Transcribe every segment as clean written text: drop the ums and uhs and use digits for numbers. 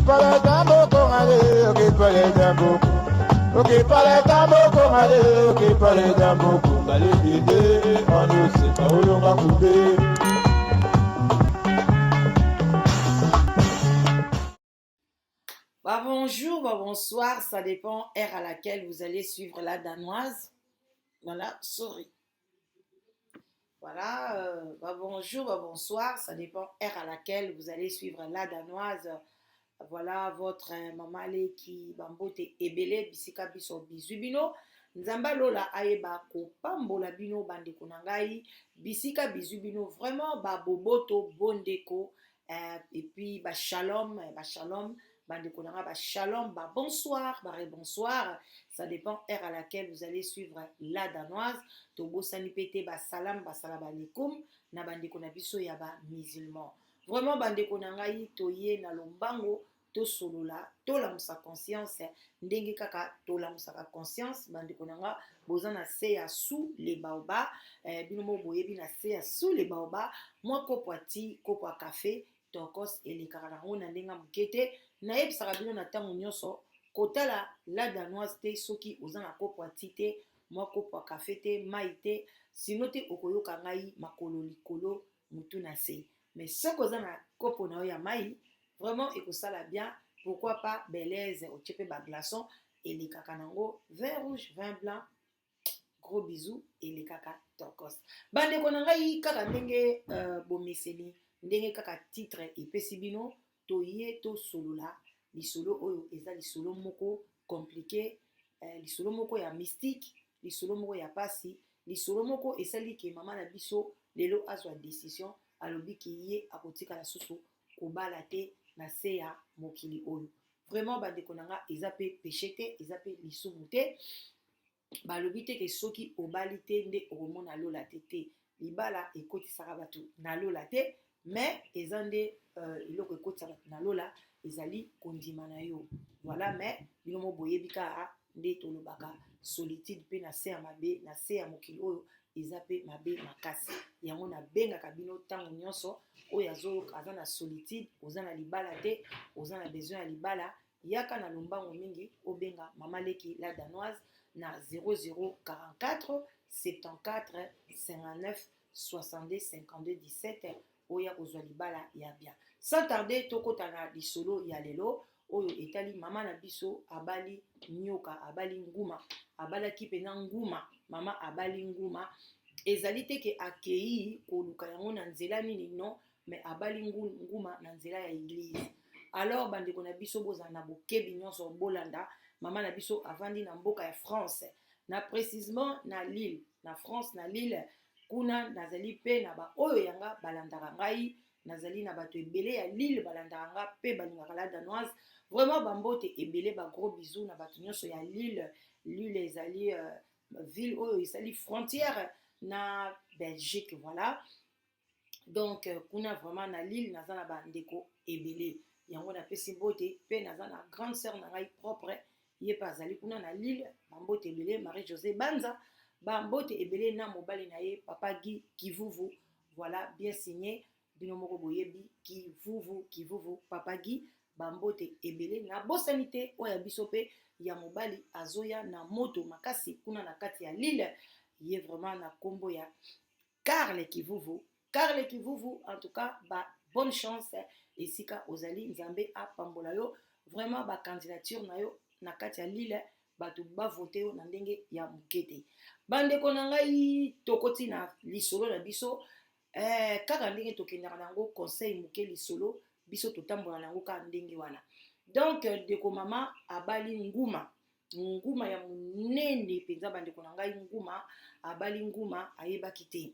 Bah bonjour, bah bonsoir, ça dépend heure à laquelle vous allez suivre la danoise. Voilà, sorry. Voilà, bah bonjour, bah bonsoir, ça dépend heure à laquelle vous allez suivre la danoise. Voilà votre mama leki bambote ebele bisika biso bizwi bino. Nzambe alola ayeba kopambola bino bandeko na ngai bisika bizwi bino vraiment ba boboto bondeko et puis ba shalom, ba shalom bandeko na ngai ba shalom, ba bonsoir, ba rebonsoir, ça dépend heure à laquelle vous allez suivre la danoise. Tobosani pe te ba salam, ba salam alaikum na bandeko na biso ya ba musulman. Vraiment bandeko na ngai toye na lombango tosolola tolamusa conscience ndenge kaka tolamusaka conscience bandeko na nga boza na se ya sous les baobabs, bino moko boyebi na se ya sous les baobabs mwa kopo ya ti kopo ya café tokos elekaka nango na ndenge moke te. Nayebisaka bino na ntango nyonso kotala la danoise te soki oza na kopo ya ti te mwa kopo ya café te mai te sino te okoyoka ngai makolo likolo mutu na se. Mais soki oza na kopo na yo ya mai vraiment ekosala bien, pourquoi pas belaise otie mpe baglaçon elekaka nango vin rouge vin blanc gros bisou elekaka tokos. Bandeko na ngai kaka ndenge bomeseni ndenge kaka titre epesi bino toye tosolola lisolo oyo eza lisolo moko compliqué, lisolo moko ya mystique, lisolo moko ya pasi, lisolo moko esali ke mama na biso lelo azwa décision alobi ke ye akotikala susu kobala te na se ya mokili oyo. Vraiment bandeko na nga eza pe péché te, eza pe lisumu te. Balobi te ke soki obali te nde okomona lola te te. Libala ekotisaka bato na lola te, mais eza nde eloko ekotisaka bato na lola ezali kondima na yo. Voilà, mais bino mo boyebi kaka nde tolobaka solitude pe na se ya mabe na se ya mokili oyo eza pe mabe makasi. Yango nabengaka bino ntango nyonso oyo azoyoka aza na solitude, oza na libala te, oza na besoin ya libala, yaka na lombango mingi obenga mama leki la danoise na 0044 74 59 62 52 17 oya kozwa libala ya bien. Sans tarder tokota na lisolo ya lelo oyo etali mama na biso abali nyoka, abali nguma, abalaki pena nguma, mama abali nguma. Ezali te ke akei koluka yango na nzela nini, non, mais abali nguma na nzela ya église. Alors bandeko na biso bozala na bokebi nyonso bolanda mama na biso avandi na mboka ya France, na précisément na Lille, na France na Lille. Kuna nazali pe na ba oyo yanga balandaka ngai, nazali na bato ebele ya Lille balandaka nga pe balingaka la danoise. Vraiment bambote ebele, ba gros bisous na bato nyonso ya Lille. Lille ezali ville oyo ezali frontière na Belgique, voilà. Donc kuna vraiment na Lille naza na bandeko ebele, yango napesi mbote pe naza na grande sœur na ngai propre ye pe azali kuna na Lille, bambote ebele Marie-Josée Banza, bambote ebele na mobali na ye papa Guy Kivuvu, voilà bien signé bino moko boyebi Kivuvu, Kivuvu papa Guy, bambote ebele na bosani te oyo ya biso pe ya mobali azoya na moto makasi kuna na kati ya Lille, ye vraiment na kombo ya Karl Kivuvu. Karl Kivuvu, en tout cas ba bonne chance esika ozali, Nzambe apambola yo vraiment ba candidature na yo na kati ya Lille, bato ba voter yo na ndenge ya moke te. Bandeko na ngai tokoti na lisolo na biso, kaka ndenge tokendaka nango conseil moke lisolo biso totambola nango kaka ndenge wana. Donc ndeko mama abali nguma, nguma ya monene mpenza bandeko na ngai, nguma abali nguma ayebaki te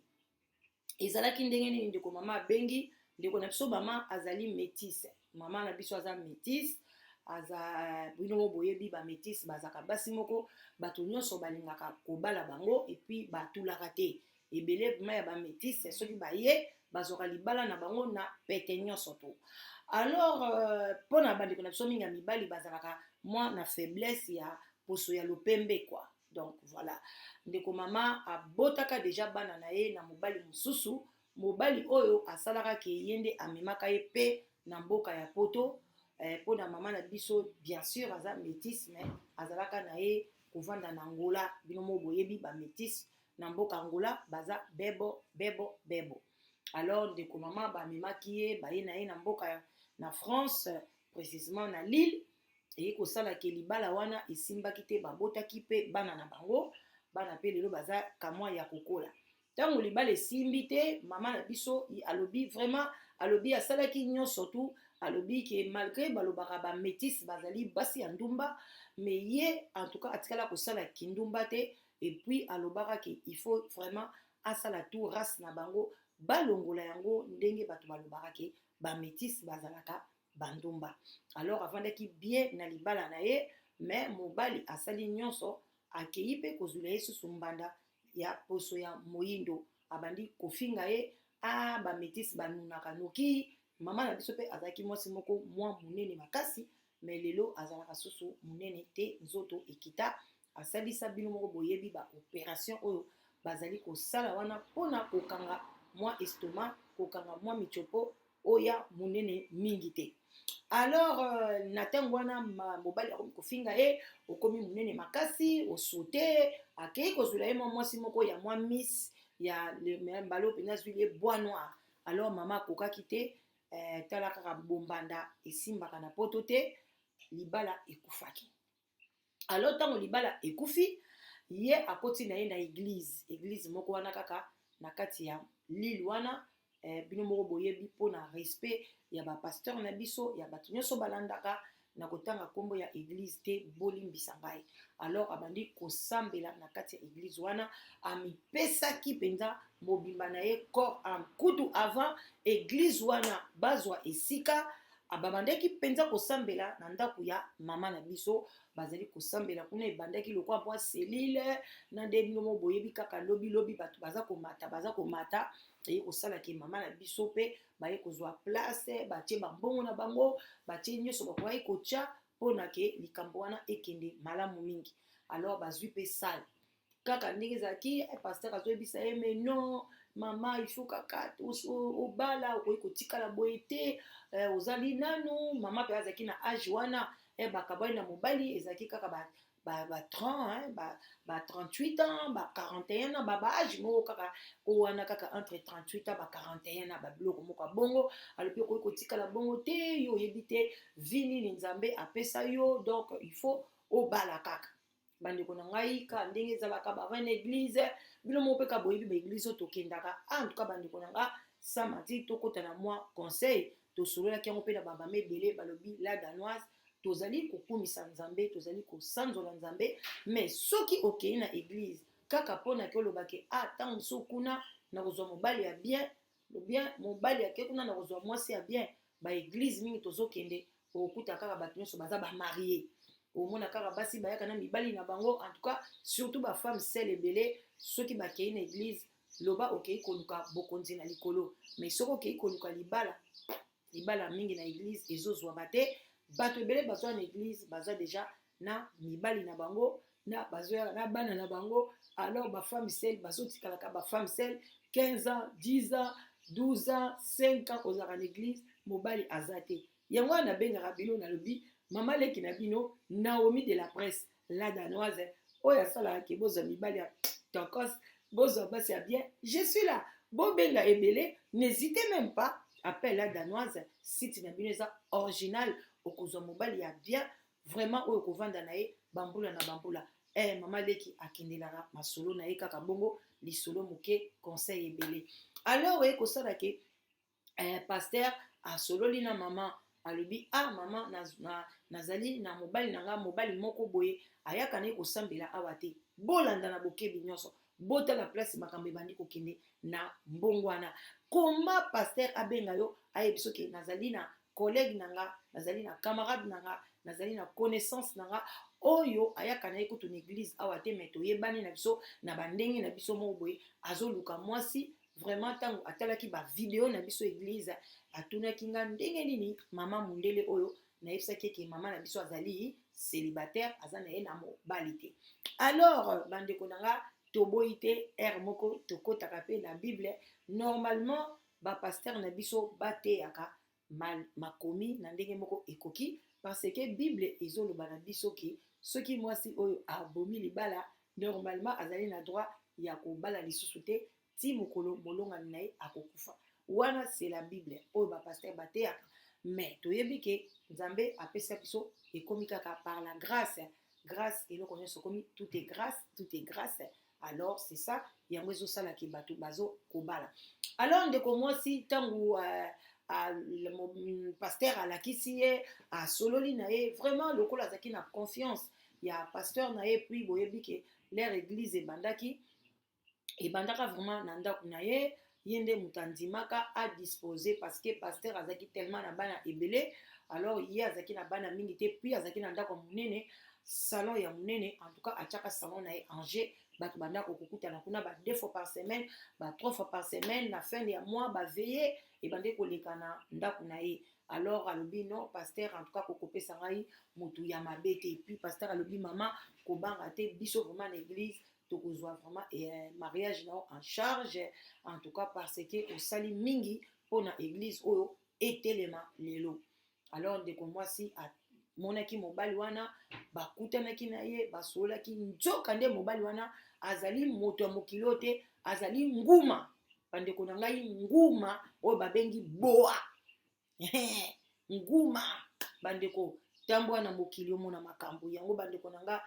ezalaki ndenge nini. Ndeko mama abengi ndeko na biso, mama azali métisse, mama na biso aza métisse, aza bino boyebi ba métisse bazaka basi moko bato nyonso balingaka kobala bango et puis batulaka te ebele vraiment ya ba métisse soki baye bazwaka libala na bango na pete nyonso to. Alors mpona bandeko na biso mingi ya mibali bazalaka mwa na faiblesse ya poso ya lopembe quoi. Donc voilà, ndeko mama abotaka déjà bana na ye na mobali mosusu, mobali oyo asalaka ke ye nde amemaka ye pe na mboka ya poto. Mpo na mama na biso, bien sûr aza métisse, mais azalaka na ye kovanda na Angola. Bino mo boyebi bamétisse na mboka Angola baza bebo bebo bebo. Alors ndeko mama bamemaki ye, baye na ye na mboka na France, précisément na Lille. Eye kosalaka libala wana esimbaki te. Babotaki mpe bana na bango, bana mpe lelo baza kamwa ya kokola. Ntango libala esimbi te, mama na biso alobi vraiment, alobi asalaki nyonso tu. Alobi ke malgré balobaka bamétisse bazali basi ya ndumba, mais ye en tout cas atikala kosala kindumba te. Et puis alobaka ke il faut vraiment asala tout race na bango balongola yango, ndenge bato balobaka ke bamétisse bazalaka bandumba. Alors avandaki bien na libala na ye, mais mobali asali nyonso, akei mpe kozwila ye susu mbanda ya poso ya moyindo, abandi kofinga ye: a bamétisse banunaka noki. Mama na biso mpe azalaki mwasi moko mwa monene makasi, mais lelo azalaka susu monene te, nzoto ekita. Asalisa, bino moko boyebi baopération oyo bazali kosala wana mpona kokanga mwa estomac, kokanga mwa michopo oya monene mingi te. Alors na ntango wana mobali akomi kofinga ye: okomi monene makasi, osote. Akei kozwela ye mwa mwasi moko ya mwa miss ya mbala oyo mpenza, azwili ye bois noir. Alors mama akokaki te. Tala kaka, bombanda esimbaka na poto te, libala ekufaki. Alors ntango libala ekufi, ye akoti na ye na église, église moko wana kaka na kati ya Lille wana. Bino moko boyebi, mpona respect ya bapasteur na biso, ya bato nyonso balandaka, na kotanga nkombo ya église te, bolimbisa ngai. Alors abandi kosambela na kati ya église wana, amipesaki mpenza mobimba na ye, corps, âme. Kutu avant église wana bazwa esika, babandaki mpenza kosambela na ndako ya mama na biso. Bazali kosambela kuna, ebandaki lokwa mwa cellule na nde bino mo boyebi kaka. Lobilobi bato baza komata, baza komata, eye kosalaki mama na biso mpe baye kozwa place, batie bambongo na bango, batie nyonso bakokaki kotya mpona ke likambo wana ekende malamu mingi. Alors bazwi mpe salle kaka ndenge ezalaki. Pasteur azoyebisa ye: mais non mama, il faut kaka obala, okoki kotikala boye te, ozali nanu. Mama mpe azalaki na age wana, bakabwani na mobali, ezalaki kaka ba 30, ba 38 ans, ba 41 ans, ba age moko kaka wana, kaka entre 38 ans, ba 41 ans, babiloko moko ya bongo. Alobi: okoki kotikala bongo te, yo oyebi te vie nini Nzambe apesa yo, donc il faut obala kaka. Bandeko na ngai, ka ndenge ezalaka, bava na église, bino moko mpe ka boyebi baéglise oyo tokendaka. En tout cas bandeko na nga, sans mentir, tokɔta na mwa conseil. Tosololaki yango mpe na bamama ebele, balobi: la Danoise, tozali kokumisa Nzambe, tozali kosanzola Nzambe, mais soki okei na église kaka mpona ke olobaki: ah, ntango mosusu kuna nakozwa mobali ya bien bien, mobali ake kuna nakozwa mwasi ya bien. Baéglise mingi tozokende, okokuta kaka bato nyonso baza bamariés, omona kaka basi bayaka na mibali na bango. En tout cas surtout bafemme seules ebele, soki bakei na église, loba okei koluka bokonzi na likolo, mais soki okei koluka libala, libala mingi na église ezozwama te. Bato ebele bazwa na église baza déjà na mibali na bango, na bazoyaka na bana na bango. Alors bafemme seules bazotikalaka bafemme seules 15 ans, 10 ans, 12 ans, 5 ans, ozalaka na église, mobali aza te. Yango wana nabengaka bino, nalobi mama leki na bino Naomi de la presse, la Danoise, oyo asalaka ke bozwa mibali ya tokos, bozwa basi ya bien. Je suis là, bobenga ebele, n'hésitez même pas, appel la Danoise. Site na bino eza original, okozwa mobali ya bien vraiment, oyo kovanda na ye bambula na bambula. Mama leki akendelaka masolo na ye kaka bongo, lisolo moke, conseil ebele. Alors oye kosala ke pasteur asololi na mama, alobi: ah mama, nazali na mobali na nga, mobali moko boye ayaka na ye kosambela awa te. Bolanda na bokebi nyonso, botala place makambo ebandi kokende na mbongo wana. Koma pasteur abenga yo, ayebi soki nazali na collègue na nga, nazali na camarade na nga, nazali na connaissance na nga oyo ayaka na ye kutu na église awa te, mais toyebani na biso na bandenge na biso moko boye, azoluka mwasi vraiment. Ntango atalaki bavideo na biso église, atunaki nga ndenge nini mama mondele oyo. Nayebisaki eke mama na biso azali célibataire, aza na ye na mobali te. Alors bandeko na nga, toboyi te, heure moko tokɔtaka mpe na Bible. Normalement bapasteur na biso bateyaka. Makomi na ndenge moko ekoki, parce que Bible ezoloba na biso ke soki mwasi oyo abomi libala, normalement azali na droit ya kobala lisusu te ti mokolo molongani na ye akokufa. Wana c'est la Bible oyo bapasteur bateyaka, mais toyebi ke Nzambe apesa biso, ekomi kaka par la grâce. Grâce, eloko nyonso ekomi, tout est grâce, tout est grâce. Alors c'est ça, yango ezosalaki bato bazokobala. Alors ndeko mwasi, ntango pasteur alakisi ye, asololi na ye, vraiment lokola azalaki na confiance ya pasteur na ye, puis boyebi ke leur église ebandaki, ebandaka vraiment na ndako na ye, ye nde moto andimaka adispose, parce que pasteur azalaki tellement na bana ebele. Alors ye azalaki na bana mingi te, puis azalaki na ndako ya monene, salon ya monene. En tout cas atiaka salon na ye en jeu, bato bandako kokutana kuna ba deux fois par semaine, ba trois fois par semaine, na fin ya mois baveillée ebandi koleka na ndako na ye. Alors alobi: "Non, pasteur, en tout cas kokopesa ngai motu ya mabe te." Puis pasteur alobi: "Mama, kobanga te, biso vraiment na église tokozwa vraiment mariage na yo en charge, en tout cas parce que osali mingi mpona église oyo etelema lelo." Alors ndeko mwasi amonaki mobali wana, bakutanaki na ye, basololaki. Nzoka nde mobali wana azali moto ya mokili oyo te, azali nguma. Bandeko na ngai, nguma oyo babengi boa, nguma. Bandeko, ntango wana mokili omona makambo yango. Bandeko na nga,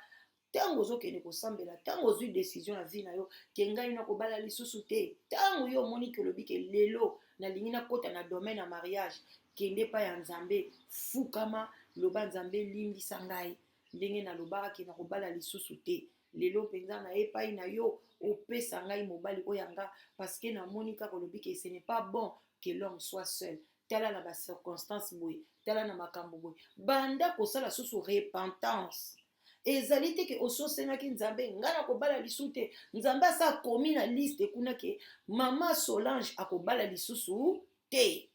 ntango ozokende kosambela, ntango ozwi décision na vie na yo ke ngai nakobala lisusu te, ntango yo omoni ke olobi ke lelo nalingi nakɔta na domaine ya mariage, kende epai ya Nzambe, fukama, loba: "Nzambe, limbisa ngai ndenge nalobaka ke nakobala lisusu te. Lelo mpenza na epai na yo, opesa ngai mobali oyo yanga, parce que namoni kaka olobi ke ce n'est pas bon que l'homme soit seul. Tala na bacirconstance boye, tala na makambo boye." Banda kosala susu repentance. Ezali te ke ososengaki Nzambe: "Ngai nakobala lisusu te." Nzambe asa akomi na liste kuna ke mama Solange akobala lisusu te.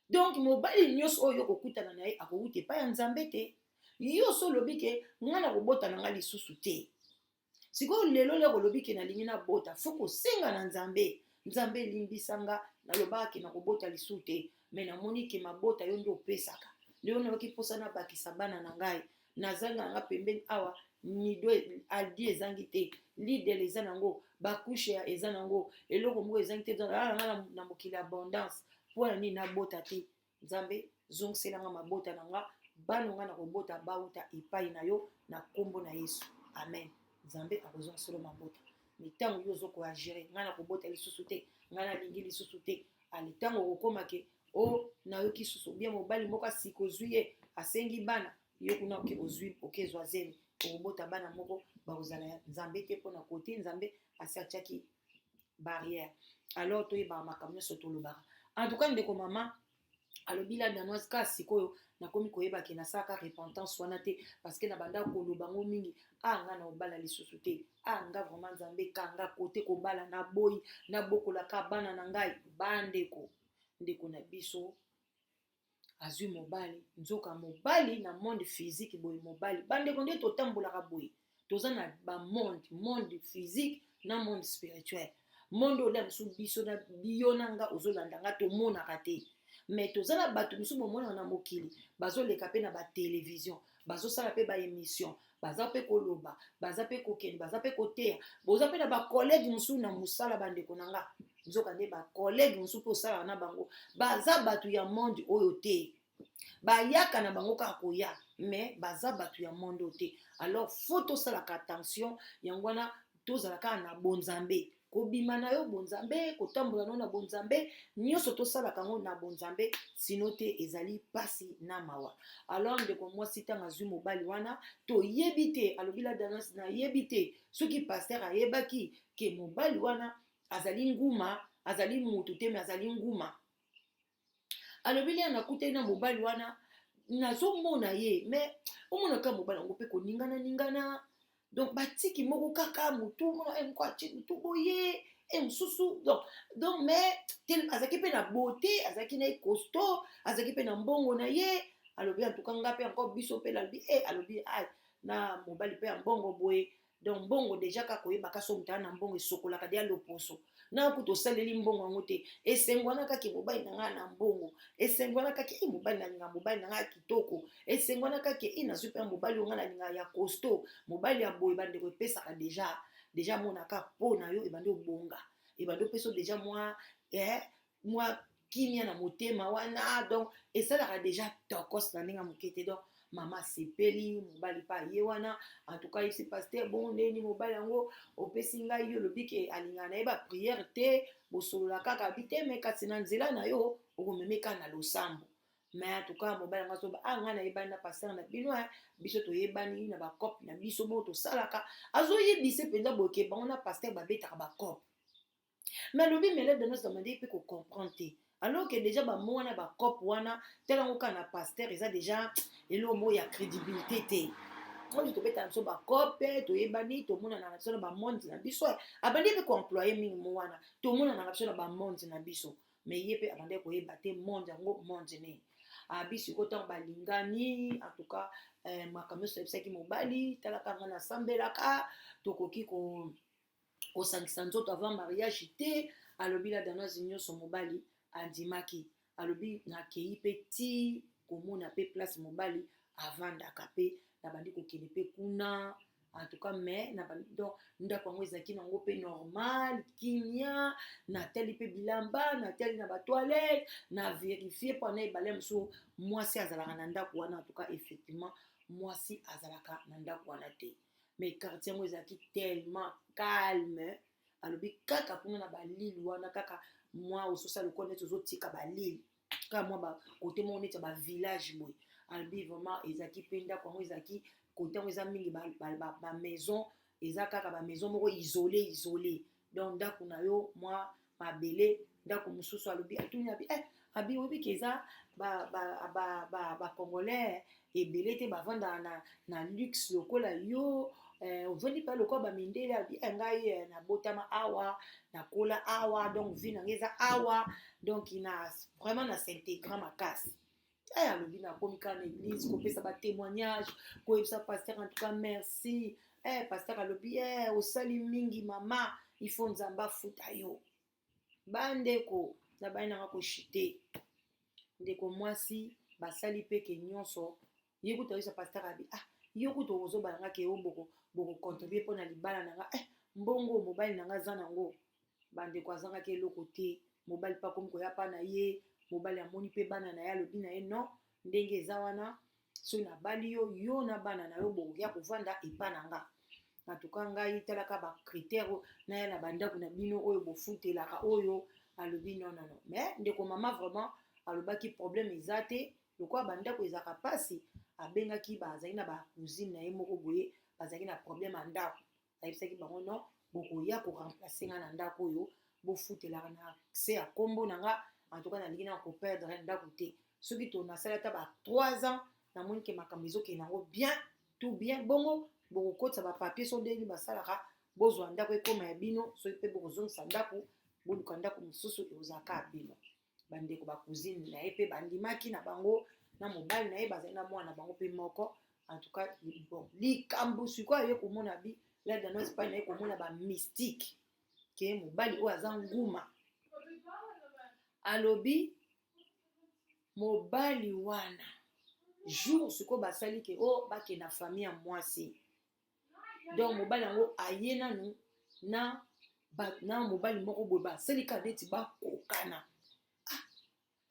Donc mobali nyonso oyo okokutana na ye akowuta epai ya Nzambe te. Yo so olobi ke ngai nakobota na ngai lisusu te, sikoyo lelo leko olobi ke nalingi nabota, faut kosenga na Nzambe: "Nzambe, elimbisa nga, nalobaka ke nakobota lisusu te, mais namoni ke mabota yo nde opesaka. Lelo nayoki mposa nabakisa bana na ngai. Nazanga nanga pembeni awa, Nido, Aldi ezangi te, Lidl eza nango, bacouches eza nango, eloko moko ezangi te nanga na mokili abondance. Mpona nini nabota te? Nzambe, zongiselanga mabota na nga, bana nga na kobota bauta epai na yo, na nkombo na Yesu, amen." Nzambe akozongiselo mabota. Mais ntango yo ozokoagir: "Ngai na kobota lisusu te, ngai nalingi lisusu te", ale ntango okokóma ke o nayoki susu bien, mobali moko asika ozwi ye, asengi bana, yo kuna oke ozwi, okezwa zemi, okobota bana moko bakozala ya Nzambe te, mpona kote Nzambe asi atiaki barrière. Alors toyebaka makambo nyonso tolobaka. En tout cas ndeko mama alobi: "La Danoise, ka sikoyo nakomi koyeba ke nasalaka repentance wana te, parce que na banda koloba ngo mingi: a nga na kobala lisusu te, a nga vraiment Nzambe kanga kote kobala, naboyi, nabokolaka bana na ngai." Bandeko, ndeko na biso azwi mobali, nzoka mobali na monde physique boye mobali. Bandeko, nde totambolaka boye, toza na bamonde, monde physique na monde spirituel. Monde oyo mosusu biso na biyo na nga ozolanda nga tomonaka te, mais toza na bato mosusu bomonaka na mokili, bazoleka mpe na batelevizio, bazosala mpe baémission, baza mpe koloba, baza mpe kokende, baza mpe koteya. Boza mpe na bacollègue mosusu na mosala. Bandeko na nga, nzoka nde bacollègue mosusu mpe osalaka na bango baza bato ya monde oyo te. Bayaka na bango kaka koya, mais baza bato ya monde oyo te. Alors faut tosalaka attention. Yango wana tozala kaka na bonzambe, kobima na yo bonzambe, kotambola no na bonzambe, nyonso tosalaka yango na bonzambe, sinon te ezali mpasi na mawa. Alors ndeko mwasi, ntango azwi mobali wana, toyebi te. Alobi: "La Danoise, nayebi te soki pasteur ayebaki ke mobali wana azali nguma, azali mutu te, mais azali nguma." Alobi: "Lia nakutani na mobali wana, nazomona ye, mais omonaka mobali yango mpe koningana ningana, donc batiki moko kaka motu mona moko atie motu boye e mosusu, donc mais azalaki mpe na beauté, azalaki na ye costaud, azalaki mpe na mbongo na ye." Alobi: "Antuka nga mpe encore biso mpe." Alobi e, alobi: "Ai, na mobali mpe ya mbongo boye." Donc mbongo deja, kaka koyebaka so moto aa na mbongo esokolaka deya loposo na kutu osaleli mbongo yango te. Esengo wana kaka mobali na ngai na mbongo, esengo wana kaka e mobali nalinga, mobali na ngai ya kitoko, esengo wana kaka e nazwi mpe mobali oyo ngai nalinga ya costaud, mobali ya boye. Bandeko, epesaka deja monaka mpo na yo ebandi obonga, ebandi opesa deja mwa kimia na motema wana. Donc esalaka deja tokos na ndenge ya moke te. Donc mama asepeli, mobali mpe aye wana. En tout cas, yebisi pasteur bongo ndeni mobali yango opesi ngai, yo olobi ke alingaka na ye baprière te, bosolola kaka bi te, me kasi na nzela na yo okomeme kaka na losambo. Mais en tout cas, mobali yango azoba: "Ah, ngai nayebani na pasteur na bino, biso toyebani na bacope na biso bongo tosalaka." Azoyebise mpenza boye ke bango na pasteur babetaka bacope. Mais alobi melede nyonso amandi mpe kocomprendre te, alors que déjà bamo wana, bacope wana, tala yango kaka na pasteur, eza déjà eloko moko ya crédibilité te. Oyo tobetaka biso bacope, toyebani, tomonana na biso na bamonde na biso. Abandi mpe koemployer mingi mo wana, tomonanaka biso na bamonde na biso. Mais ye mpe abandi koyeba te monde yango monde nini. Abi sikoyo ntango balingani, en tout cas, makambo nyonso ayebisaki mobali: "Talaka, nga nasambelaka, tokoki kosangisa nzoto avant mariage te." Alobi la Danoise nyonso mobali andimaki. Alobi nakei mpe ti komona mpe place mobali avandaka, mpe nabandi kokende mpe kuna. En tout cas, mais donc ndako yango ezalaki nango mpe normal, kimia. Natali mpe bilamba, natali na batoilette, na vérifier mpo na ebale mosusu mwasi azalaka na ndako wana. En tout cas, effectivement, mwasi azalaka na ndako wana te, mais quartier yango ezalaki tellement calme. Alobi kaka kuna na balile wana, kaka mwa ososala lokola neti ozotika balile, kaka mwa bakote moko neti ya bavillage boye. Alobi vraiment ezalaki mpe ndako yango ezalaki kote yango eza mingi bamaison, eza kaka bamaison moko isolé isolé. Donc ndako na yo mwa mabele, ndako mosusu. Alobi atuni, abi abi oyebi ke eza bacongolais ebele te bavandaka na luxe lokola yo, ovandi mpe lokola bamindele. Abi ngai nabotama awa, nakola awa, donc vie na ngai eza awa, donc na vraiment na s'intégrer makasi. Alobi nakomi kaka na église kopesa batémoignage, koyebisa pasteur: "En tout cas, merci." Pasteur alobi: "Osali mingi mama, il faut Nzambe afuta yo." Bandeko, na bani nanga koshite, ndeko mwasi basali peke nyonso. Ye kuta oyebisa pasteur, abi: "Ah, yo kuta ozobala nga ke yo bokocontribuer mpo na libala na nga." Mbongo mobali na nga aza nango, bandeko, azangaki eloko te. Mobali mpe akomi koya mpa na ye. Mobali amoni mpe bana na ye, alobi na ye: "Non, ndenge eza wana, soki nabali yo, yo na bana na yo bokoya kovanda epa na nga. En tout cas, ngai talaka bacritère naya na bandako na bino oyo bofutelaka oyo." Alobi non, non, non. Mais ndeko mama vraiment alobaki problème eza te, lokola bandako ezalaka mpasi. Abengaki, bazalaki na bacousine na ye moko boye, bazalaki na problème ya ndako. Ayebisaki bango: "Non, bokoya koremplacer nga na ndako oyo bofutelaka na se ya nkombo na nga. En tout cas, nalingi na koperdre ndako te. Soki to nasali ata ba 3 ans, namoni ke makambo ezokende yango bien, tout bien, bongo bokokotisa bapapier so ndenge basalaka, bozwa ndako ekóma ya bino. Soki mpe bokozongisa ndako, boluka ndako mosusu, ekozalaka ya bino." Bandeko, bacousine na ye mpe bandimaki na bango na mobali na ye, bazali na mwana bango mpe moko. En tout cas, bon, likambo sikoyo aye komona bi la Danoise epai na ye, komona bamystique ke mobali oyo aza nguma. Alobi mobali wana, jour sikoyo basali ke oyo bakende na famille ya mwasi, donc mobali yango aye nanu na mobali moko boye, basali kaka neti bakokana. Ah,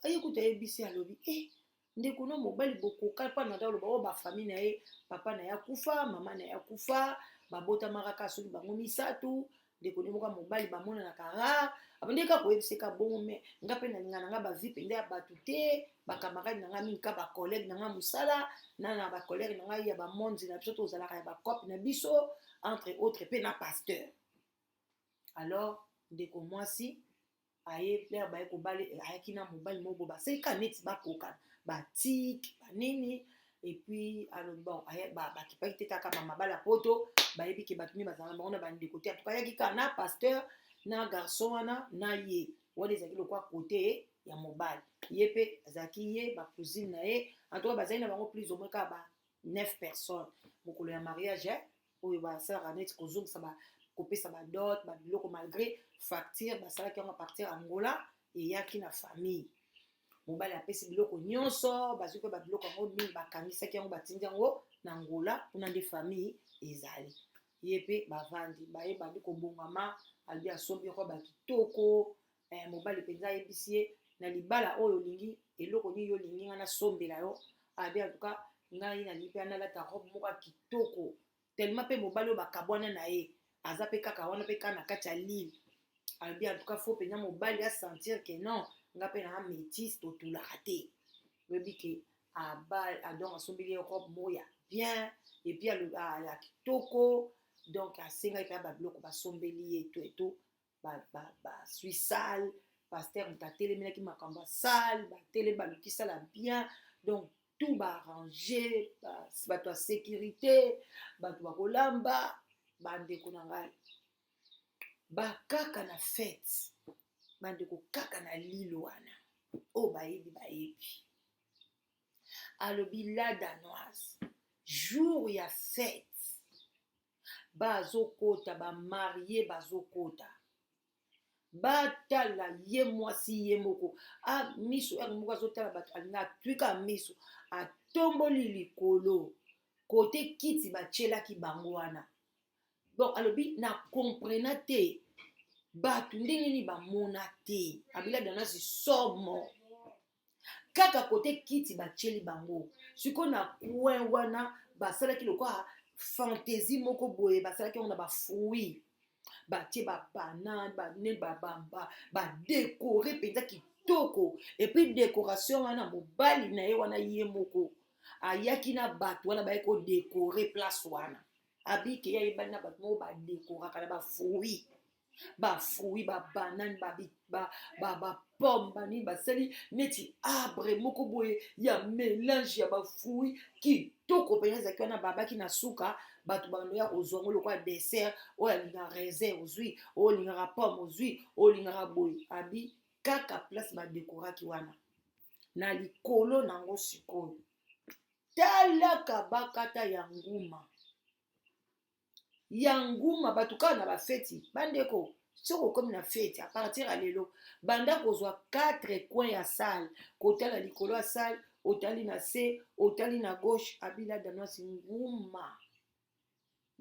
aye kuta ayebisi, alobi: "Ndeko no mobali bokoka mpa na." Aloba oyo bafamille na ye, papa na ye akufa, mama na ye akufa, babotamaka kaka soki bango misato. Ndeko nde moko ya mobali bamonanaka rare. Abandi kaka koyebiseka bongo: "Me nga mpe nalinga na nga bavie mpenza ya bato te, bacamarade na nga mingi ka bacollègue na nga mosala na bacollègue na ngai ya bamonzi na biso, tozalaka ya bacope na biso, entre autres mpe na pasteur." Alors ndeko mwasi aye plaire, baye kobali, ayaki na mobali moko boye, basali kaka neti bakokana, batike banini. Et puis alobi bon, bakipaki te kaka bamabala poto, bayebi ke bato mingi bazala bango na bandeko te. Atuka ayaki kaka na pasteur na garçon wana na ye wana, ezalaki lokwa kote ya mobali, ye mpe azalaki ye, bacousine na ye. En tout cas, bazali na bango plus ou moins kaka ba 9 personnes mokolo ya mariage. Oyo basalaka neti kozongisa ba, kopesa badot, babiloko, malgré facture basalaki yango à partir ya Angola, eyaki na famille. Mobali apesi biloko nyonso, bazwi mpe babiloko yango mingi, bakangisaki yango, batindi yango na Angola. Kuna nde famille ezali. Ye mpe bavandi, baye bandi kobongama. Alobi asombi robe ya kitoko. Mobali mpenza ayebisi ye: "Na libala oyo olingi eloko nini? Yo olingi ngai nasombela yo?" Abi: "En tout cas, ngai nalingi mpe nalata robe moko ya kitoko." Tellement mpe mobali oyo bakabwana na ye aza mpe kaka wana, mpe kaka na kati ya Lille. Alobi: "En tout cas, faut mpenza mobali asentir que non, nga mpe na métise, totulaka te." Oyebi ke donc asombeli ye robe moko ya bien et puis ya kitoko. Donc asengaki mpe babiloko, basombeli ye to eto, basui salle. Pasteur moto atelemelaki makambo ya salle, batelemi, baluki salle bien, donc tout baarrange, bato ya sécurité, bato bakolamba. Bandeko na ngai, bakaka na fête, bandeko, kaka na Lille wana oyo bayebi, bayebi. Alobi la Danoise, jour ya fête, bazokota, bamariés bazokota, batala ye mwasi ye moko a miso ere moko azotala bato, alingi atwika miso, atomboli likolo kote kiti batielaki bango wana. Bon, alobi na comprena te bato ndenge nini bamona te. Abila Danoise somo, kaka kote kiti batieli bango sikoyo na coin wana, basalaki lokola fantaisie moko boye, basalaki yango na bafruits, batie babanane, banene, badécorer mpenza kitoko. Et puis décoration wana, mobali na ye wana ye moko ayaki na bato wana, baye kodécorer place wana. Abike ye ayebani na bato moko badekoraka na bafruits, bafruits, babanane, bapomme, banini, basali neti arbre moko boye ya mélange ya bafruits kitoko mpenza ezalaki wana. Babaki na suka, bato bando ya kozwa yango lokola dessert. Oyo alingaka raisin ozwi, oyo olingaka pomme ozwi, oyo olingaka boye. Abi kaka place badekoraki wana na likolo nango sikoyo, talaka bakata ya nguma, ya nguma. Bato kaka na bafeti, bandeko, soki okomi na feti, à partir ya lelo banda kozwa 4 coin ya salle, kotala likolo ya salle, otali na se, otali na gauche. Abila Danoise, nguma,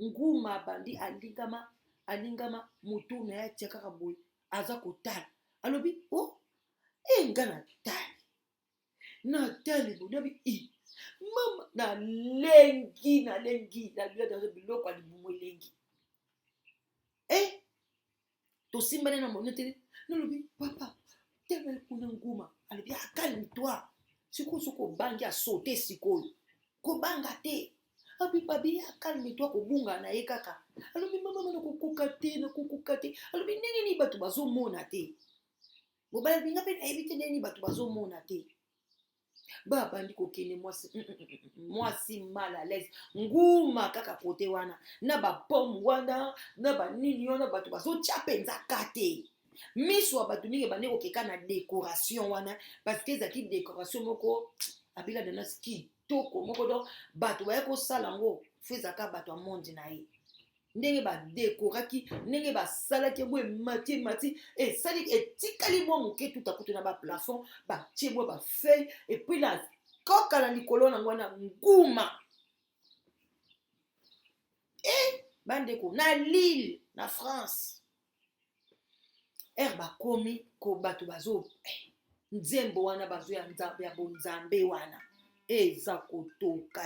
nguma abandi alingama, alingama motu na ye, atia kaka boye, aza kotala. Alobi: "O oh, e nga natali, natali boye, nabi i mama, nalengi, nalengi." Nabila biloko ya libumu elengi e tosimbani na mono te. Nalobi: "Papa, tala kuna nguma." Alobi: "Ah, calme toi sikoyo, soki obangi asote sikoyo, kobanga te." Abi babi: "Ya, calme toi." Kobunga na ye kaka. Alobi: "Mama, nakokoka te, nakokoka te." Alobi: "Ndenge nini bato bazomona te?" Mobali alobi: "Nga mpe nayebi te ndenge nini bato bazomona te." Babandi kokende, mwasi, mwasi mal à l'aise, nguma kaka kote wana na bapomme wana na banini wana, bato bazotya mpenza ka te miso ya bato ndenge bandi kokeka na décoration wana, parce que ezalaki décoration moko abila Danas kitoko moko. Donc bato baya kosala yango, faut ezalaka bato ya monde na ye. Ndenge badekoraki, ndenge basalaki yango, emati, emati, esali, etikali mwa moke, tuta kutu na baplafond, batie mwa bafeuille, et puis na koka na likolo nango wana nguma. E bandeko, na Lille, na France, ere bakomi ko bato bazo nzembo wana, bazoya nzambe ya bonzambe wana eza kotoka.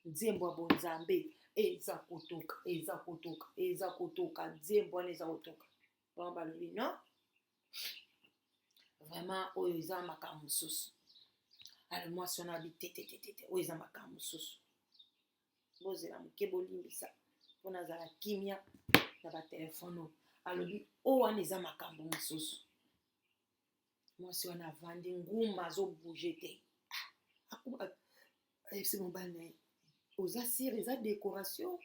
Nzembo ya bonzambe eza kotoka, eza kotoka, eza kotoka, nzembo wana eza kotoka. Bango balobi: "Non, vraiment, oyo eza makambo mosusu." Ale mwasi wana abi: "Tetetetete, oyo eza makambo mosusu." Bozela moke, bolimbisa mpo nazala kimia na batelefone oyo. Alobi: "Oyo wana eza makambo mosusu." Mwasi wana avandi, nguma azobouger te. Ayebisi mobali na ye: "Oza sûr eza décoration?"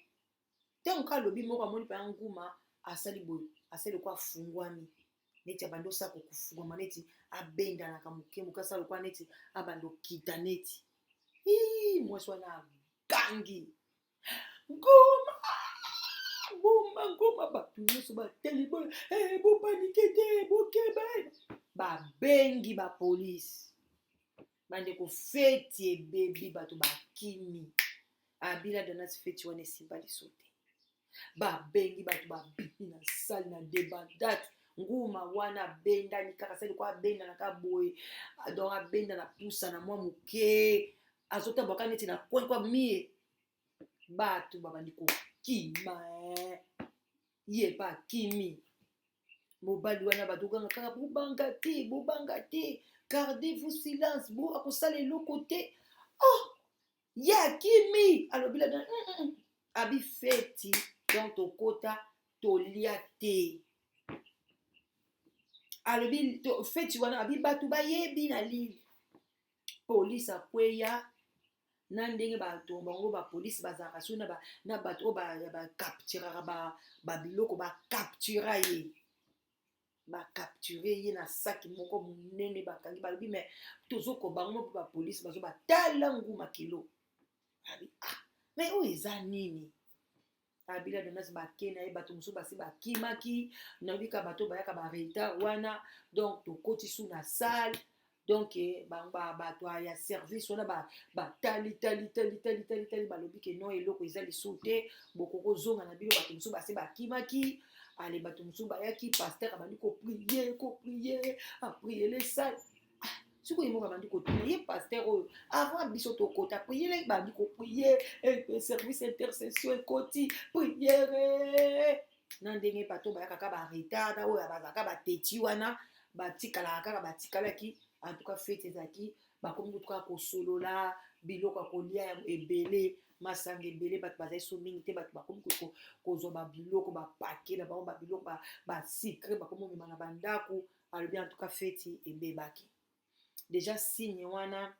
Ntango ka alobi moko, amoni mpenza nguma asali boye, asali lokwa afungwami, neti abandi osala kokufungwama, neti abendanaka moke moke, asala lokwa neti abandi okita neti. Ii, mwasi wana agangi ngoma boma ngoma, bato nyonso bateli boye, hey, eh, bopanike te, bokeba. Babengi bapolisi. Bandeko, feti ebebi, bato bakimi. Abila Donat, feti wana esimba liso te. Babengi bato, babimi na sale na debandate. Nguma wana abendani kaka sali ko abendana kaka boye, donc abendana pusa na mwa moke, azotamboka neti na coin kwa mie. Bato babandi kokima, eh. Ye mpe akimi. Mobali wana, bato ganga kaka: "Bobanga te, bobanga te, gardez vous silence, bo akosala eloko te." Oh, ye akimi. Alobi la abi feti, donc tokota tolia te. Alobi feti wana, abi bato bayebi na Lille, polise akweya na ndenge bato bango bapolisi bazalaka so na bato oyo bacapturaka babiloko, bacaptura ye, bacapture ye na saki moko monene bakangi. Balobi me tozokoba bango mpo bapolisi bazo batala nguma kilo. Abi: "Ah, mais oyo eza nini?" Abila Donas, bake na ye, bato mosusu basi bakimaki. Nayebi ka bato bayaka baretard wana. Donc tokoti su na salle, donc bato ya service wana batali tali tali tali tali tali, balobi ke non, eloko eza lisusu te, bokoki kozonga na bino. Bato mosusu basi bakimaki. Ale, bato mosusu bayaki, pasteur abandi koprier, koprier, aprier salle. Sikoyo ye moko abandi kotuna ye pasteur oyo: "Avant biso tokota, priere bandi koprier, service intercession ekoti, priere na ndenge bato bayaka kaka baretard na oyo bazalaka bateti wana, batikalaka kaka, batikalaki." En tout cas, fete ezalaki, bakomi kutu kaka kosolola biloko ya kolia ebele, masanga ebele, bato bazali so mingi te. Bato bakomi kozwa babiloko, bapake na bango babiloko basucré, bakomi omema na bandako. Alobi en tout cas feti ebebaki déjà. Signe wana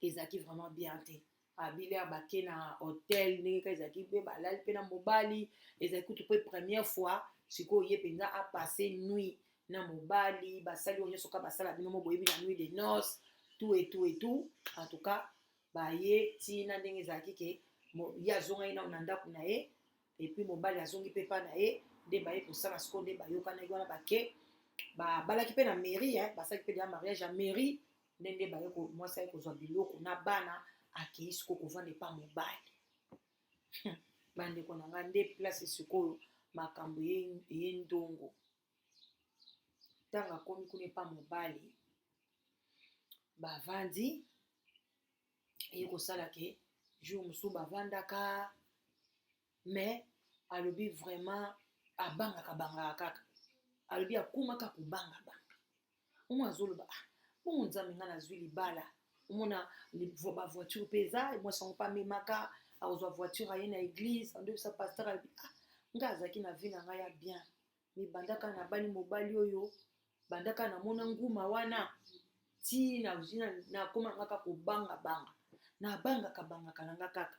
ezalaki vraiment bien te. Abili bake na hotel, ndenge kaka ezalaki mpe balali mpe na mobali. Ezalaki kutu mpe première fois sikoyo ye mpenza apasse nuit na mobali. Basali oyo nyonso kaka basala, bino mo boyebi na nuit de noce, tout et tout et tout. En tout cas, baye ntina ndenge ezalaki ke ye azongaki nano na ndako na ye, et puis mobali azongi mpe mpa na ye. Nde baye kosala sikoyo, nde bayokanaki wana, bake babalaki mpe na mairie, basalaki mpe deya mariage ya mairie. Nde baye, mwasi aye kozwa biloko na bana, akei sikoyo kovanda epa mobali. Bandeko na ngai, nde place sikoyo makambo eye ndongo. Ntango akomi kuna epa mobali, bavandi, eye kosala ke jour mosusu bavandaka, mais alobi vraiment abangaka bangaka kaka. Alobi akomaka kobangabanga. Omo azoloba: "Ah, bongo Nzambe, ngai nazwi libala, omona bavoiture mpe eza." Mwasi yango mpe amemaka, akozwa voiture, aye na église, andobisa pasteur. Alobi: "Ah, ngai azalaki na vie na ngai ya bien, mais bandaka nabali mobali oyo, bandaka namona nguma wana, ti nakóma na kaka kobangabanga, nabangaka bangaka na nga kaka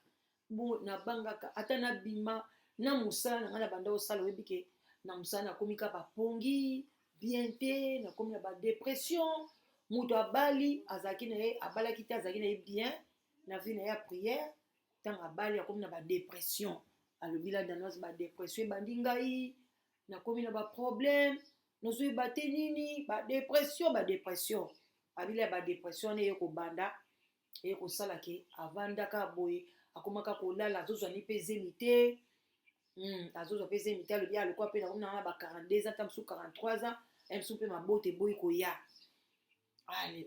bo, nabangaka ata nabima na mosala na ngai na banda osala. Oyebi ke na mosala nakomi kaka bapongi bien te, nakomi na badépression." Moto abali, azalaki na ye, abalaki te, azalaki na ye bien na vie na ye ya prière, ntango abali akomi na badépression. Alobi: "La Danoise, badépression ebandi ngai, nakomi na baproblème, nazoyeba te nini, badépression, badépression." Abili ya badépression wana eye kobanda, eye kosala ke avandaka boye, akomaka kolala, azozwa ni mpe zemi te, azozwa mpe zemi te. Alobi alokwa mpe nakomi nanga ba 42 ans, ta mosusu 43 ans, ye mosusu mpe mabota eboyi koya.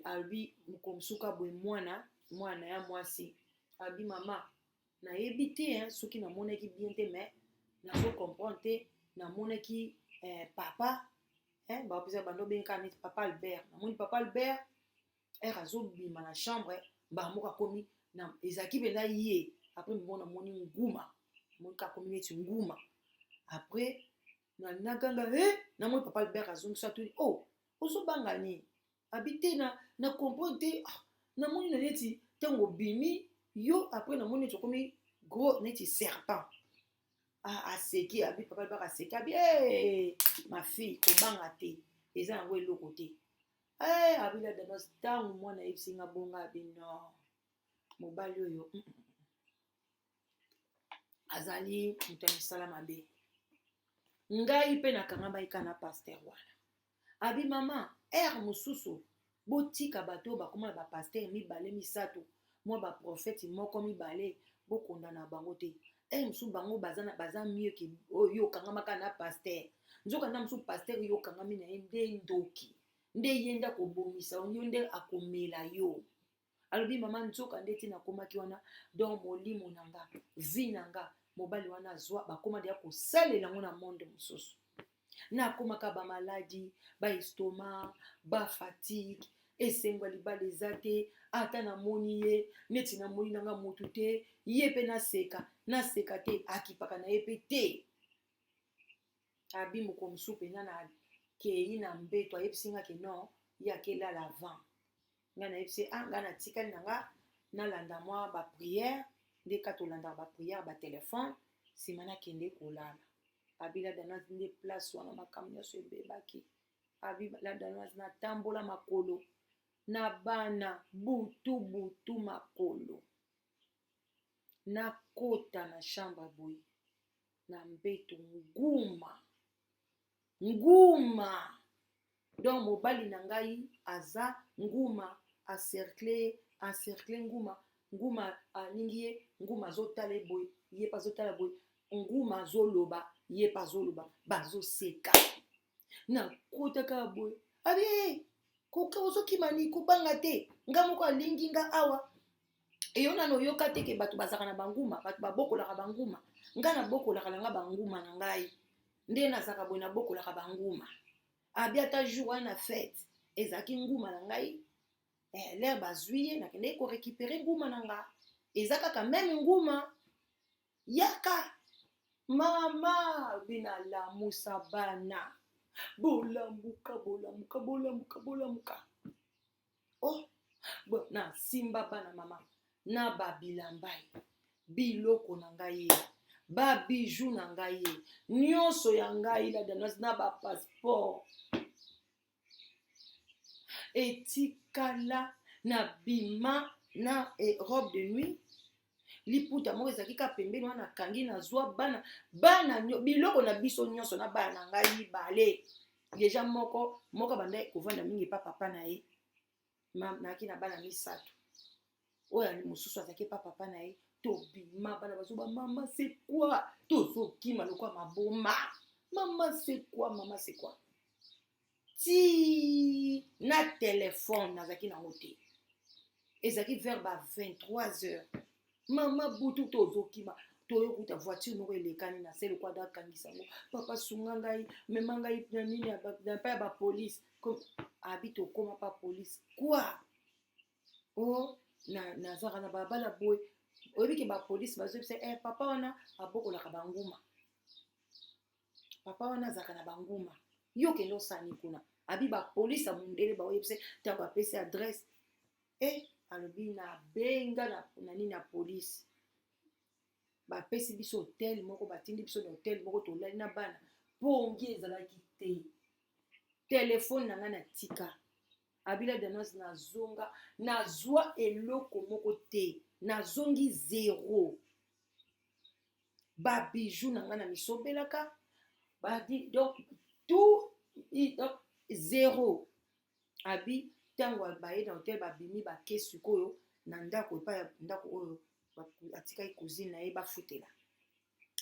Alobi mokolo mosusu ka boye, mwana ya mwasi abi: "Mama, nayebi te soki namonaki bien te, mais nazo comprendre te, namonaki papa, bapesa bando obengaka neti papa Albert. Namoni papa Albert ere azobima na chambre, mbala moko akomi, ezalaki mpenza ye. Après mo namoni nguma, namoni kaka akomi neti nguma. Après naganga e, namoni papa Albert azongisa." Atuni: "Oh, ozobanga nini?" Abi: "Te, na comprendre te. Ah, namoni na neti ntango obimi yo, après namoni neti okomi gros neti serpent." Aseki, abi papa Albert aseki, abi: "Hey, ma fille, kobanga te, eza yango eloko te." Hey, abi: "La Danos, ntango mwana ayebisi nga bonga, abi non." Mobali oyo azali moto ya misala mabe. Ngai mpe nakangamaki kaka na pasteur wana. Abi mama, heure mosusu botika bato oyo bakoma na bapasteur mibale misato, mwa baprofete moko mibale, bokondana bango te. Heure mosusu bango baza, baza mieux ke oyo yo okangamaka na pasteur. Nzoka nda mosusu pasteur yo okangami na ye nde ndoki, nde ye nde akobomisa yo, nde akomela yo. Alobi mama, nzoka nde ti nakomaki wana, donc molimo na nga, vie na nga, mobali wana azwa bakoma deya kosalela yango na monde mosusu. Nakomaka bamaladi, baestoma, bafatigue, esengo ya libala eza te. Ata namoni ye neti namoni nanga motu te, ye mpe naseka naseka te, akipaka na ye mpe te. Abi moko mosusu mpenza na kei na mbeto, ayebisi nga ke non, ye akelala avant ngai. Nayebisi, ah, ngai natikali na nga nalanda mwa baprière, nde ka tolandaka baprière batelefone, nsima nakende kolala. Abi la Danoise, nde place wana makambo nyonso ebebaki. Abi la Danoise, natambola makolo na bana butu butu makolo, nakota na chambre boye na mbeto, nguma nguma. Donc mobali na ngai aza nguma, acercle encercle nguma, nguma alingi ye, nguma azotala ye boye, ye mpe azotala boye, nguma azoloba, ye mpe azoloba, bazoseka. Nakotaka boye, abi koka ozokima ni kobanga te, nga moko alingi nga awa. Eyo nano oyoka te ke bato bazalaka na banguma, bato babokolaka banguma. Nga nabokolaka na nga banguma na ngai, nde nazalaka boye, nabokolaka banguma. Abi ata jour wana na fête ezalaki nguma na ngai, l'heure bazwi ye, nakendeki korécupérer nguma na nga, eza kaka même nguma. Yaka mama, bina lamusa bana, bolamuka, bolamuka, bolamuka, bolamuka. Oh bon, nasimba bana mama na babilamba ye, biloko na ngai ye, babiju na ngai ye, nyonso ya ngai la Danoise, na bapasseport etikala. Na bima na robe de nuit, liputa moko ezalaki ka pembeni wana, nakangi, nazwa bana, bana biloko na biso nyonso na bana na ngai mibale. Déjà moko moko abandaki kovanda mingi epa papa na ye. Nayaki na bana misato, oyo mosusu azalaki epa papa na ye. Tobima, bana bazoba: "Mama, c'est quoi?" Tozokima lokwa maboma: "Mama, c'est quoi? Mama, c'est quoi?" Ti na telefone nazalaki nango te. Ezalaki vers ba 23 heures, mama, butu, tozokima, toyokuta voiture moko elekani na se lokwa, dakangisa yango: "Papa, sunga ngai, mema ngai na nini, na epai ya bapolice." Abi tokóma pa police quoi, o nazwaka na balabala boye, oyebi ke bapolice bazoyebisa papa wana abokolaka banguma, papa wana azalaka na banguma, yo kende osani kuna. Abi bapolice ya mondele baoyebisa, ntango apesi adresse, alobi nabenga na nini ya police, bapesi biso hotel moko, batindi biso na hotel moko, tolali na bana, pongi ezalaki te, telefone na ngai natika. Abi la Danoise, nazonga, nazwa eloko moko te, nazongi zero. Babiju na ngai na misombelaka badi, donc tout, donc zéro. Abi ntango baye na hotel, babimi, bake sikoyo na ndako epai ya ndako oyo atikaki cousine na ye bafutela.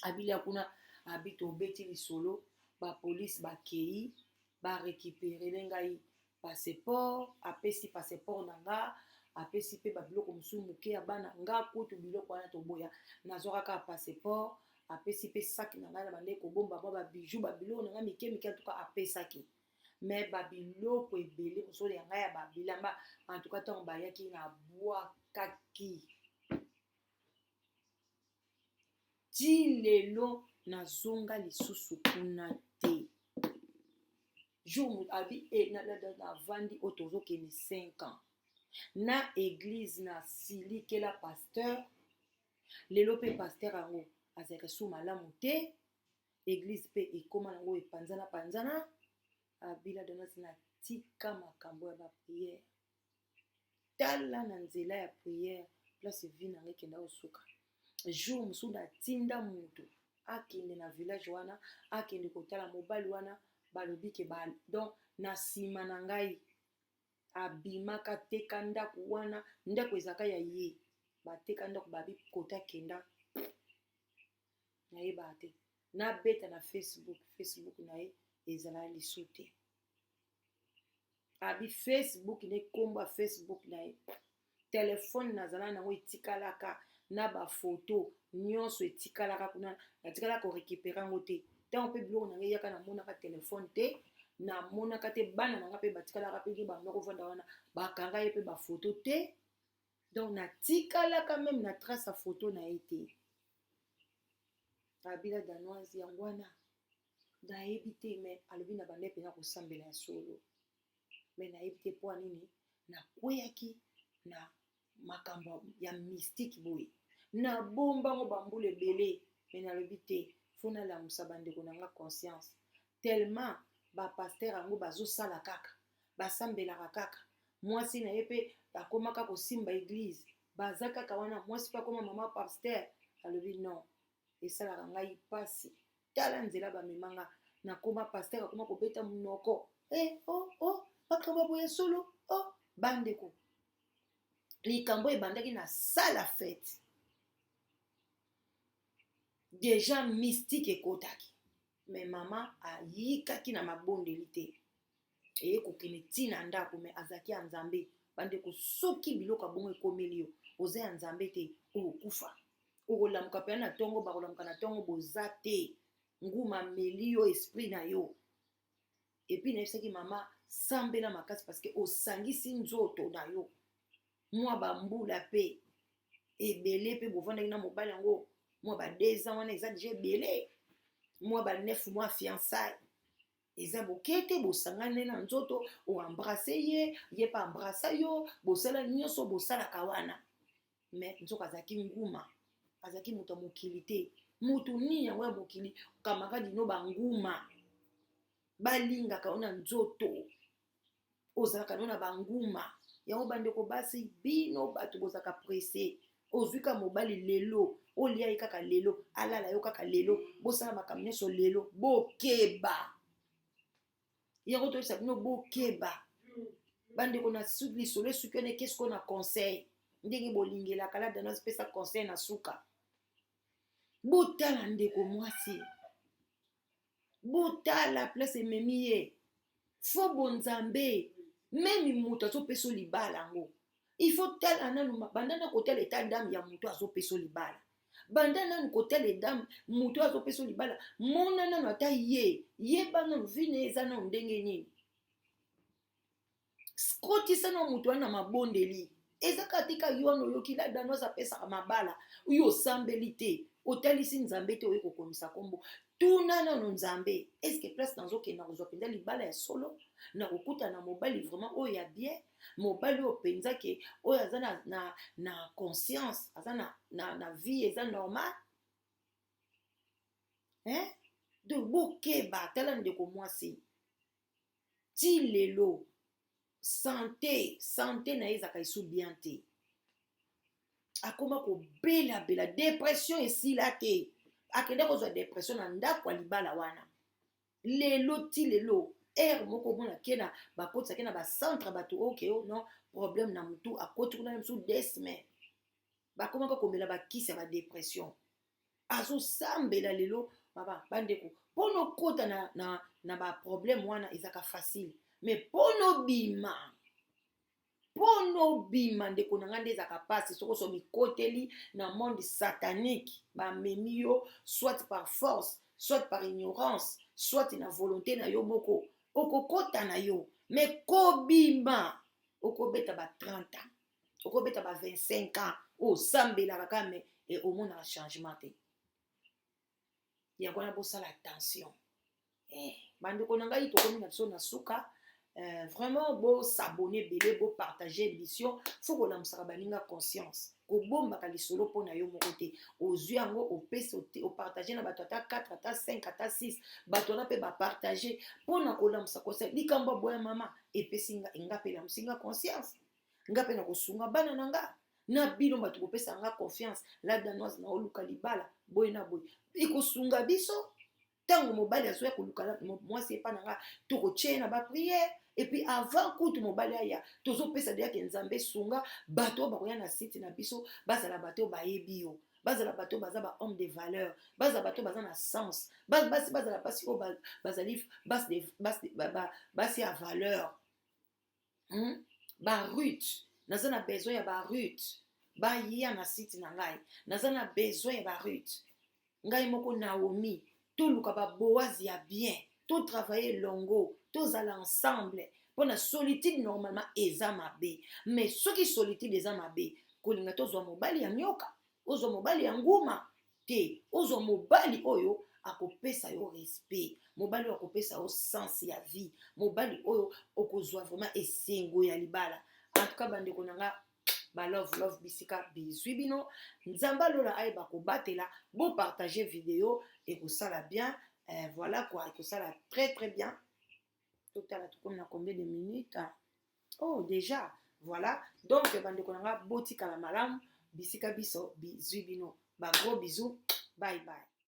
Abilia kuna, abi tobeti lisolo, bapolice bakei, barécupérele ngai passeport, apesi passeport na nga, apesi mpe babiloko mosusu moke ya bana nga. Kutu biloko wana toboya, nazwaka kaka passeport. Apesi mpe saki na ngai na bandeki kobomba mwa babiju, babiloko na ngai mike mike. Antuka apesaki me babiloko ebele mosusu ya ngai ya babilamba. Antuka ntango bayaki, nabwakaki. Ti lelo nazonga lisusu kuna te. Jour abi navandi oyo, tozokende 5 ans na église, nasilikela pasteur. Lelo mpe pasteur yango azalaka su malamu te, église mpe ekóma nango epanzana panzana. Abi la Danoise, natika makambo ya baprière. Tala na nzela ya prière. Place vie na ngai ekenda kosuka. Jour mosusu natinda moto akende na village wana, akende kotala mobali wana, balobi ke ba, donc na nsima na ngai abimaka, teka ndako wana, ndako ezalaka ya ye, bateka ndako, babi kota kenda, nayebaka te. Nabeta na Facebook, Facebook na ye ezala lisu te. Abi Facebook ne nkombo ya Facebook na ye, telefone nazala nango etikalaka na bafoto nyonso etikalaka kuna, natikalaka korécupérer yango te. Ntango mpe biloko na ngai eyaka, namonaka telefone te, namonaka te. Bana na nga mpe batikalaka mpe banda kovanda wana, bakanga ye mpe bafoto te. Donc natikalaka même na trace ya foto na ye te. Abila Danoise yango wana nayebi te, mais alobi na banda mpenza kosambela ya solo, mais nayebi te mpo nini nakweyaki na makambo ya mystique boye. Nabombango bambula ebele, mais nalobi te, faut nalamusa bandeko na nga conscience, tellement bapasteur yango bazosala kaka, basambelaka kaka. Mwasi na ye mpe akomaka kosimba église, baza kaka wana, mwasi mpe akoma mama pasteur. Alobi non, esalaka ngai mpasi, tala nzela bamemanga, nakoma pasteur, akoma kobeta monoko. E oh, oh, makambo boye solo. Oh bandeko, likambo ebandaki na salle fête déjà, mystique ekotaki, mais mama ayikaki na mabondeli te, eye kokende ntina ndako, mais azalaki ya Nzambe. Bandeko, soki biloko ya bongo ekomeli yo, oza ya Nzambe te, okokufa. Okolamuka mpena na ntongo, bakolamuka na ntongo, boza te, nguma ameli yo esprit na yo. Et puis nayebisaki mama, sambela makasi, parce que osangisi nzoto na yo mwa bambula mpe ebele, mpe bovandaki na mobali yango mwa ba 2 ans wana, eza déjà ebele, mwa ba 9 mois fiançailles, eza boke te. Bosangani na nzoto, oembrasser ye, ye mpe embrassa yo, bosala nyonso bosalaka wana, mais nzoka azalaki nguma, azalaki moto ya mokili te. Motu nini yango ya mokili? Camarade no, banguma balingaka yo na nzoto, ozalaka no na banguma yango. Bandeko basi, bino bato bozalaka pressé, ozwi ka mobali lelo, olia ye kaka lelo, alala yo kaka lelo, bosala makambo nyonso lelo, bokeba. Yango toyebisa bino, bokeba bandeko. Na lisolo esuki wana, ekesi ko na conseil ndenge bolingelaka la Danoise pesa conseil na suka. Botala ndeko mwasi, botala place ememi ye. Faut bonzambe, même moto azopesa libala yango, il faut tala nanu, banda na kotala état d'âme ya moto azopesa libala, banda nanu kotala edame moto azopesa libala, mona nanu ata ye, yeba nanu vie na ye eza nanu ndenge nini. Kotisa na moto wana na mabondeli. Eza kaka tika yo wana oyoki la Danoise apesaka mabala, oyo osambeli te, otalisi Nzambe te, oye kokomisa nkombo. Tuna nano Nzambe: est-ce place nazokenda kozwa mpenza libala ya solo, na kokutana na mobali vraiment oyo ya bien, mobali oyo mpenza ke oyo aza na conscience, aza na vie eza normal, hein? Donc bokeba. Tala ndeko mwasi, ti lelo santé na ye ezalaka esu bien te, akoma kobelabela, dépression esila te. Akende kozwa dépression na ndako ya libala wana. Lelo ti lelo, ere moko omona ke na bakotisake na bacentre bato oke o non, problème na motu, akoti kuna mosusu 2 semaines, bakomaka komela bakisi ya badépression, azosambela lelo. Baba bandeko, mpona okota na baproblème wana ezaka facile, mais mpona obima ndeko na ngai nde ezalaka mpasi. Soki oso mikoteli na monde satanique, bamemi yo soit par force, soit par ignorance, soit na volonté na yo moko, okokota na yo, mais kobima, okobeta ba 30 ans, okobeta ba 25 ans, osambelaka kaka, mais omonaka changement te. Yango wana bosala attention. Bandeko na ngai, tokomi na biso na suka. Vraiment bos'abonner ebele, bopartager émission. Faut kolamusaka baninga conscience, kobombaka lisolo mpo na yo moko te. Ozwi yango, opesi, opartager na bato ata 4, ata 5, ata 6, bato wana mpe bapartager mpona kolamusa conscience. Likambo ya boya mama epesi nga, nga mpe elamusi nga conscience, nga mpe na kosunga bana na nga. Na bino bato kopesa nga confiance, La Danoise, na oluka libala boye na boye, ekosunga biso. Ntango mobali azoya koluka mwasi epa na nga, tokotie ye na baprière. Et puis avant kutu mobali aya, tozopesa déjà ke Nzambe esunga bato oyo bakoya na site na biso, bazala bato oyo bayebi yo, bazala bato oyo baza bahomme de valeur, bazala bato oyo baza na sens, basi bazala basi oyo bazali basi ya valeur, Baruth, naza na besoin ya Baruth baya na site na ngai. Naza na besoin ya Baruth. Ngai moko Naomi, toluka baboazi ya bien, totravaille elongo, tozala ensemble. Mpona solitude, normalement eza mabe, mais soki solitude eza mabe, kolinga tozwa mobali ya nyoka, ozwa mobali ya nguma te. Ozwa mobali oyo akopesa yo respect, mobali oyo akopesa yo sens ya vie, mobali oyo okozwa vraiment esengo ya libala. En tout cas, bandeko na nga, balove love bisika bizwi bino, Nzambe alola ayeba kobatela. Bopartage video, ekosala bien. Voilà quoi, ekosala très très bien. Totala tokomi na combien de minutes? Oh, déjà. Voilà, donc bandeko na nga, botikala malamu bisika biso bizwi bino. Bagros bisous, bye bye.